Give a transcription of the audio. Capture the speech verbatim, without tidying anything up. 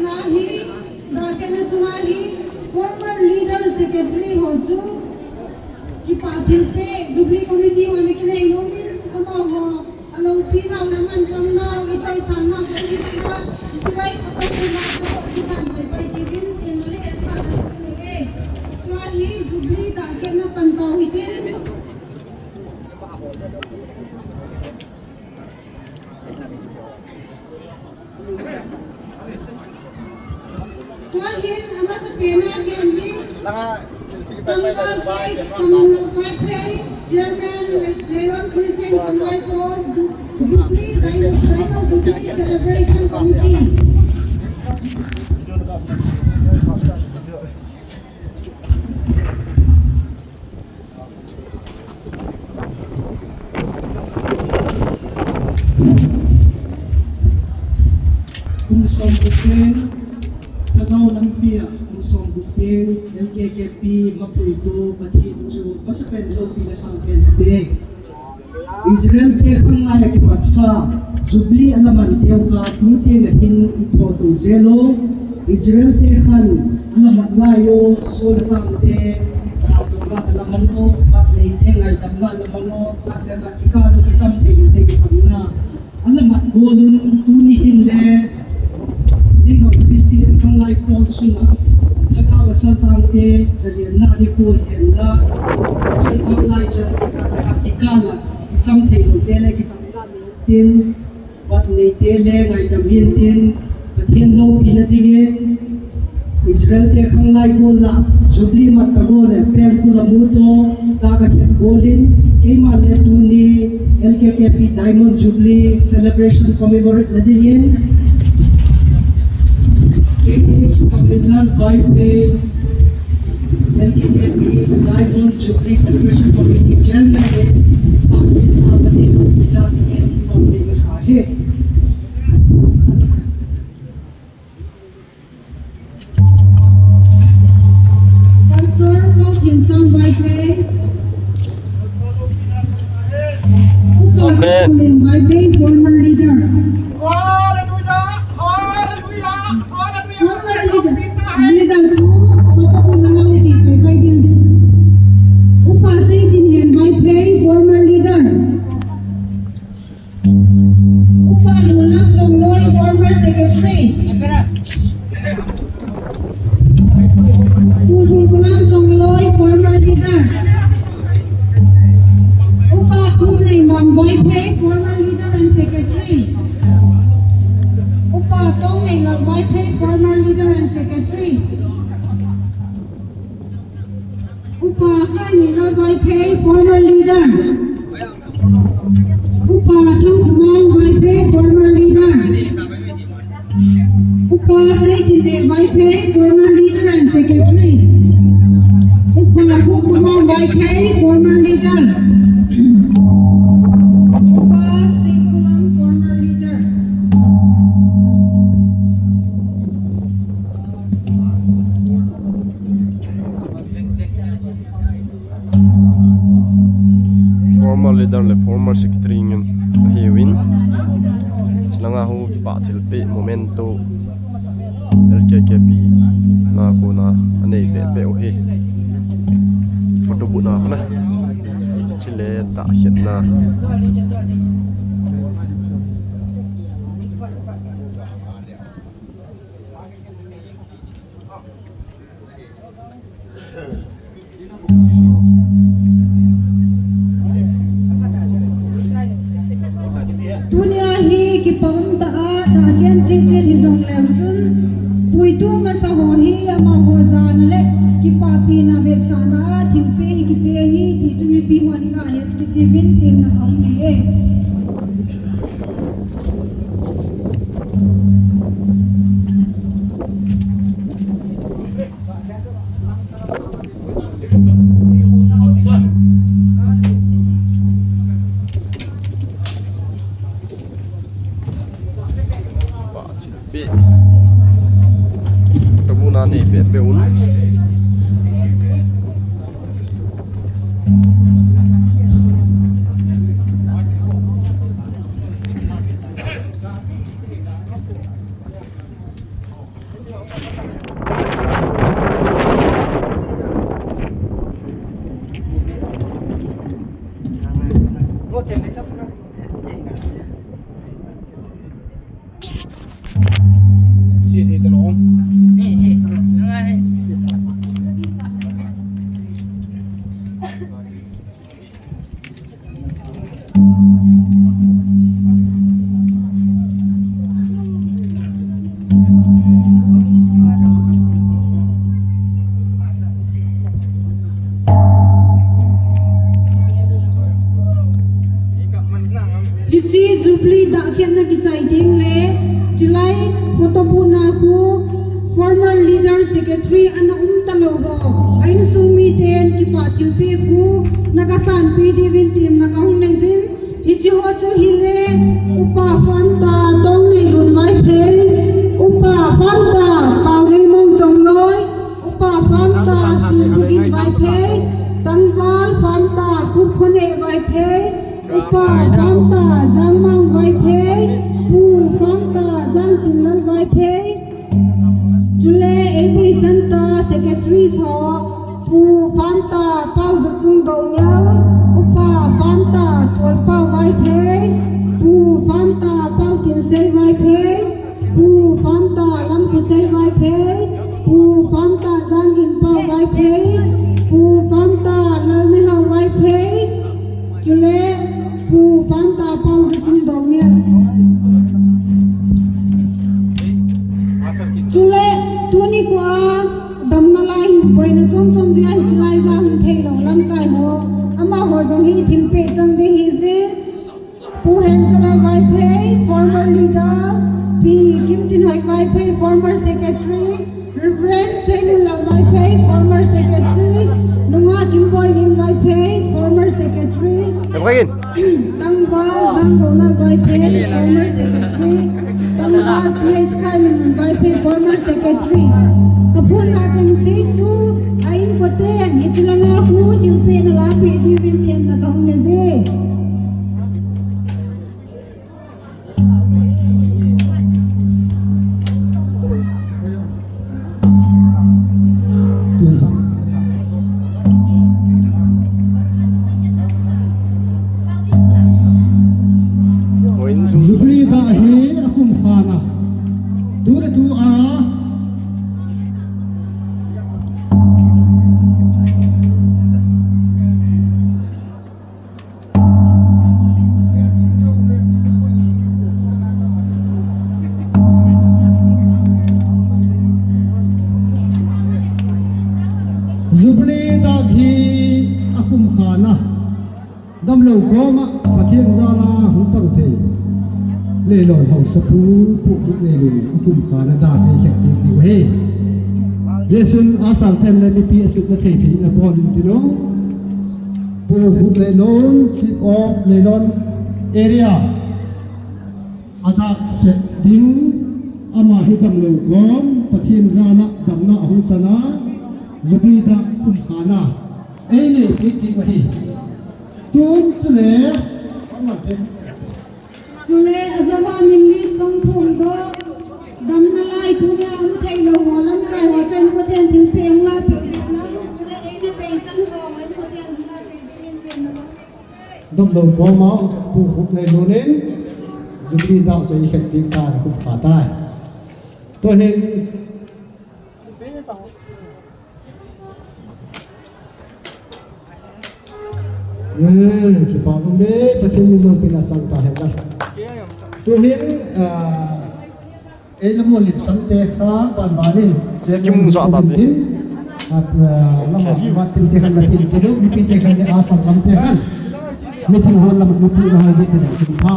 Hi, daa kena sunga hi, former leader secretary ho chu, kipa thilpe, Jubilee Committee ho ni kinei nomin, amaho, alo pi nau na man tam nau, i choi sang nau, i choi ko tam nau, ko kisan pai pai ki bin, tin le sa na ko ne e. Tua hi, Jubilee daa kena pan tau hi tin. Tuan hin amasa pena ke andi. Tangval H Kamin Vaiphei, Chairman, Leilon Christian Kangai Paul, Jubilee, Diamond Jubilee Celebration Committee. Kum som bukeng, thadou lampi a kum som bukeng, L K K P mapui tu Pathian chu pasapen lo pi na sang pen pe. Israel te khang lai ki patsa, Jubilee alaman teu kha tu te na hin i tho tu zelo, Israel te khan alaman lai o, so la tang te, na tu la la mano, pat nei te ngai tam na la mano, pat la ka ki ka lo ki cham te te ki cham na. Alaman go nun tu ni hin le, Leilon Christian khang lai Paul sunga, thadou asal tang te, zalian na ni ko hen la, asal khang lai chan te ka ka ki ka la. Kicham thei lo te le kicham tin, pat nei te le ngai tam hin tin, Pathian lo pi na dingin, Israel te khang lai ko la, Jubilee mat ta go le, pen ku la mu to, ta ka khet go lin, keima le tu ni, L K K P Diamond Jubilee Celebration Commemorate na dingin, K H Kamilal Vaiphei, L K K P Diamond Jubilee Celebration Committee Chairman, Pakin Apati Lopina, Pakin Sahe. Pastor Mautin Sang Vaiphei. Upa Amen. Kulim Vaiphei, former leader. Hallelujah, hallelujah, hallelujah. Former leader, leader chu, photo ku namang chi pai pai din. Upa Seitin Hen Vaiphei, former leader. Upa Nulam Chongloi, former secretary. Pu Thungkulam Chongloi, former leader. Upa Kum Nei Mang Vaiphei, former leader and secretary. Upa Tong Nei Lang Vaiphei, former leader and secretary. Upa Khai Nei Lang Vaiphei, former leader. Upa Thang Kumang Vaiphei, former leader. Upa Seitin Nei Vaiphei, former leader and secretary. Upa Kukumang Vaiphei, former leader. Upa Singkulang, former leader. Former leader le former secretary ngin ahi win. Chilanga hu kipa thilpe momento L K K P na ko na anei pe pe o hi. Photo booth na ko na. Chile ta khet na. Tunia hi kipa um ta a, ta kian che che hi zong lem chun, puitu masa ho hi ama ho zana le, kipa pi na vet sana a, thil pe hi kipe hi, ti chu mi pi ho ni ka het ki ti vin tin na ka um ne e. Pe. Kabu na nei pe pe un. Hichi Jubilee dak khen na kichai ding le, July photo bu na ku former leader secretary ana um ta lo ho. Ain sung mi ten kipa thilpi ku na ka san pi di vin tim na ka hung nei zin. Hichi ho chu hile, Upa Famta Tongneiluon Vaiphei, Upa Famta Paulei Mong Chongloi, Upa Famta Sirkugin Vaiphei, Tangval Famta Kukhone Vaiphei, Upa Famta Jangmang Vaiphei, Pu Famta Jangtinlal Vaiphei, Chule A P Center Secretary so, Pu Famta Pau Zachung Donial, Upa Famta Tuolpau Vaiphei, Pu Famta Pau Tinsei Vaiphei, Pu Famta Lamkusei Vaiphei, Pu Famta Zanginpau Vaiphei, Pu Famta Lalnehau Vaiphei, Chule Pu Famta Pau Zachung Donial. Chule tuni kua damna lai boina chom chom jia hichi lai ja hung thei lo lamkai ho. Ama ho jong hi thilpe chang de hi ve. Pu Hensalal Vaiphei, former leader, Pi Kimtinhoi Vaiphei, former secretary, Reverend Senulal Vaiphei, former secretary, Nunga Kimboiling Vaiphei, former secretary, Tangval Zangdonal Vaiphei, former secretary, Tangval T H Kaimin Vaiphei, former secretary. Kaphun rajang se chu ain koten hichilanga hu thilpe na lapi di vin ten na kahung ne je. Jubilee dak hi akhum khana. Tu le tu a. Jubilee dak hi akhum khana. Damlo koma Pathian jala hung pang thei. Leilon hausa pu pu leilon akhum khana dak hi khet dik dik he. Yesun asal them le mipi achut na thei thei na pon tino. Pu Khup Leilon, Chief of Leilon Area. Adak khet ding ama hi damlo kom Pathian jana damna ahung chana, Jubilee dak khum khana. Ei nei pik pik ahi. Tun sule. Chule ajama min list kong phung do. Damna lai tunia um thei lo ho lamkai ho chen ko ten thil pe ung la pe ung la. Chule ei ne pe san ho en ko ten ung la pe ung la pe. Damlo koma Pu Khup Leilon in Jubilee dak chei khet pik ta khum kha tai. Tuhin Eh, kipa ko me Pathian min lo pina sang ta hen la. Tuhin, ah, ei lamo lip sang te kha ban ban in. Kim sa ta te. Ap, ah, lama vat pin te khan la pin te lo, mi pin te khan le asam lam te khan. Mi pin hon lam mi pin na ha te te. Pha